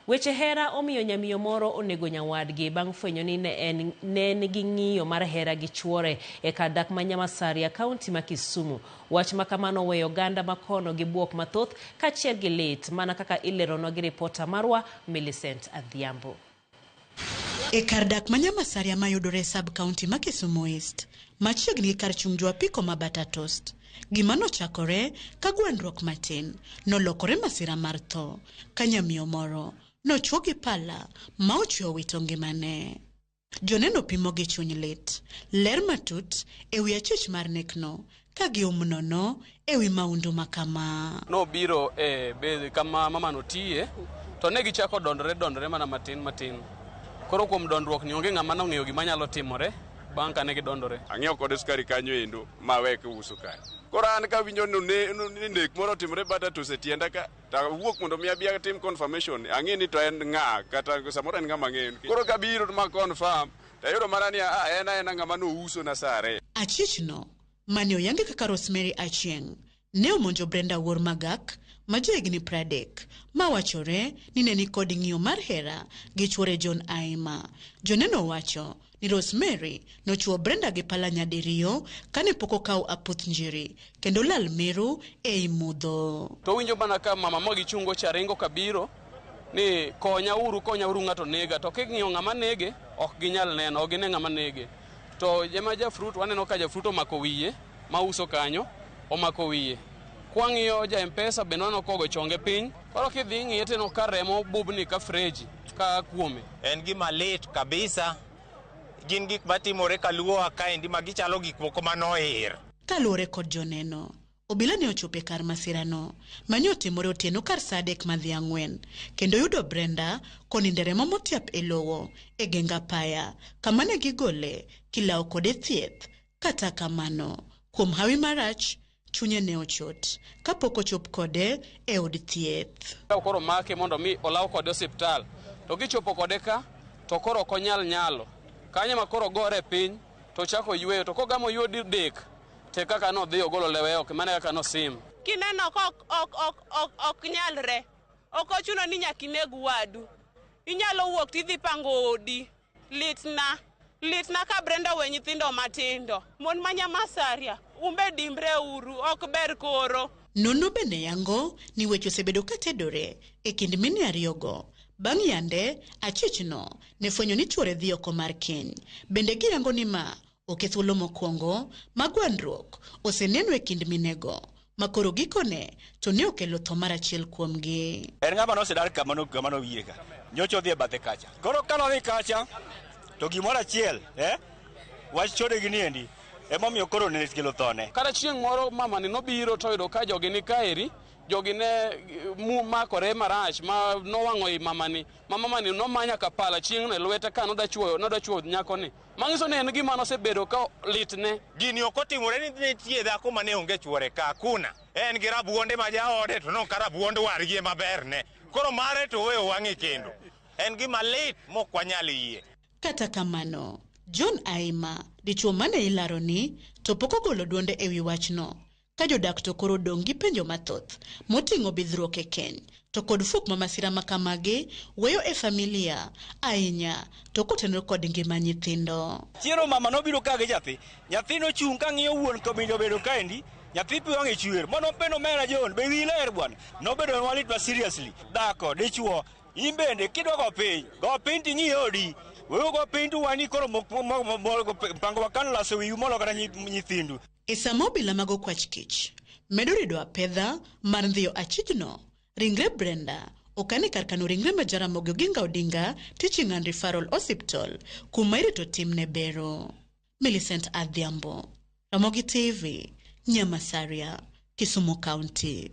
Weche hera omiyo nyamiyo moro onego nyawadgi bang' fwenyo ni ne en ne en gi ng'iyo mar hera gi chuore e kar dak ma Nyamasaria, kaunti ma Kisumu. Wach ma kamano oweyo oganda ma kono gi buok mathoth kaachiel gi lit mana kaka ileronwa gi ripota marwa Millicent Adhiambo. E kar dak ma Nyamasaria mayudore e sub county ma Kisumu East, machiegni gi kar chung' jo apiko ma Bata Toast, gima nochakore ka gwandruok matin nolokore masira mar tho ka nyamiyo moro nochwo gi pala ma ochwe owito ngimane. Joneno pimo gi chuny lit ler matut e wi achich mar nekno ka gium nono e wi maundu ma kama. Nobiro e be kama mama notiye to ne gichako dondore dondore mana matin matin. Koro kuom dondruok ni onge ng'ama nong'eyo gima nyalo timore bang' kane gidondore. Ang'iewo kode sukari kanyo endo ma awek uso kae. Koro an kawinjo ni nek moro otimore bata to osetienda ka to awuok mondo mi abi atim confirmation ang'e ni to en ng'a kata samoro en ng'ama ang'eyo. Koro kabiro ma confirm to ayudo mana ni ah, en aena ng'ama nouso na sare. Achichno mane oyangi kaka Rosemary Achieng' ne omonjo Brenda Wuor Magak ma jahigni 30 ma wachore ni ne nikod ng'iyo mar hera gi chuore John Aima. Joneno wacho ni Rosemary nochuo Brenda gi pala nyadiriyo kane pok okawo aputh njiri kendo lal meru ei mudho. To winjo mana ka mama ma gichungo cha ringo kabiro ni konya uru, konya uru ng'ato nega. To king'iyo ng'ama nege ok ginyal neno, ok gine ng'ama nege. To ema jafruit waneno ka jafruit omako wiye mauso kanyo omako wiye. Kwang'iyo ja M-Pesa bende waneno kogo chonge piny. Koro kidhi ing'iye tineno ka remo bubni ka freji ka kuome. En gima lit kabisa. Gin gik matimore kaluowa kaendi ma gichalo gik moko manoir. Kaluwore kod joneno, obila ne ochopo e kar masirano mane otimore otieno kar saa 3 madhi 4 kendo yudo Brenda konindo e remo motiap e lowo e geng apaya kama ne gigole kilawo kode thieth. Kata kamano, kuom hawi marach, chunye ne ochot kapok ochop kode e od thieth. Koro make mondo mi olaw kode osiptal. To kichopo kode ka, to koro ok onyal nyalo. Kanyo ma koro gore piny, to ochako yweyo. To kogamo yweyo didek, te kaka nodhi ogolo lewe oko, mano e kaka nosim. Kineno ka ok nyalre, ok ochuno ni nyaka ineg wadu. Inyalo wuok tidhi pango odi. Litna. Litna ka Brenda owe nyithindo matindo. Mon ma Nyamasaria, umbe dimbre uru, ok ber koro. Nonro bende yango ni weche osebedo ka tedore e kind mine ariyogo bang' yande achichno ne fwenyo ni chuore dhi oko mar keny. Bende giyango ni ma ok e thuolo mokwongo ma gwandruok oseneno e kind minego ma koro gikone to ne okelo tho mar achiel kuomgi. En ng'ama nosedar kama no kama nowiye ka. Nyocha odhi e bathe kacha. Koro ka nodhi kacha to gimoro achiel wach chode gi niendi emomiyo koro ne kelo thone. Kata chieng' moro mamani nobiro to oyudo ka jogi ni kaeri, jogi ne makore marach ma nowang'o i mamani, ma mamani nomanya ka pala chieng'no e lwete ka nodwa chuoyo nyakoni. Manyiso ni en gima nosebedo ka litne. Gini ok otimore ni nitie dhako mane onge chuore ka kuna. En gi rabuonde ma jaode to no ka rabuond wargi ema berne. Koro mare to oweyo wang'e kendo. En gima lit mok wanyal yie. Kata kamano, John Aima, dichuo mane ilaro ni, to pok ogolo duonde e wi wachno. Ka jodak to koro odong' gi penjo mathoth moting'o bidhruok e keny to kod fuok ma masira ma kamagi weyo e familia ahinya to kotenore kod ngima nyithindo. Chiero mama nobiro ka gi nyathi. Nyathi nochung' ka ng'iyo wuon komindo obedo kaendi. Nyathi pi wang'e chwer. Mano penjo omera John, be wiyi ler bwana? Nobedo malit ma seriously. Dhako, dichuo, in bende kidwa go piny, go piny ting'i odi. Wewe go piny to wani koro mpango wa kano laso wiyu molo kata nyithindu. E sama obila mag okwach kich medo rido apedha mar ndhiyo achijno, ringre Brenda okan e kar kano ringre ma Jaramogi Oginga Odinga Teaching and Referral Hospital kuma irito timne bero. Millicent Adhiambo, Ramogi TV, Nyamasaria, Kisumu County.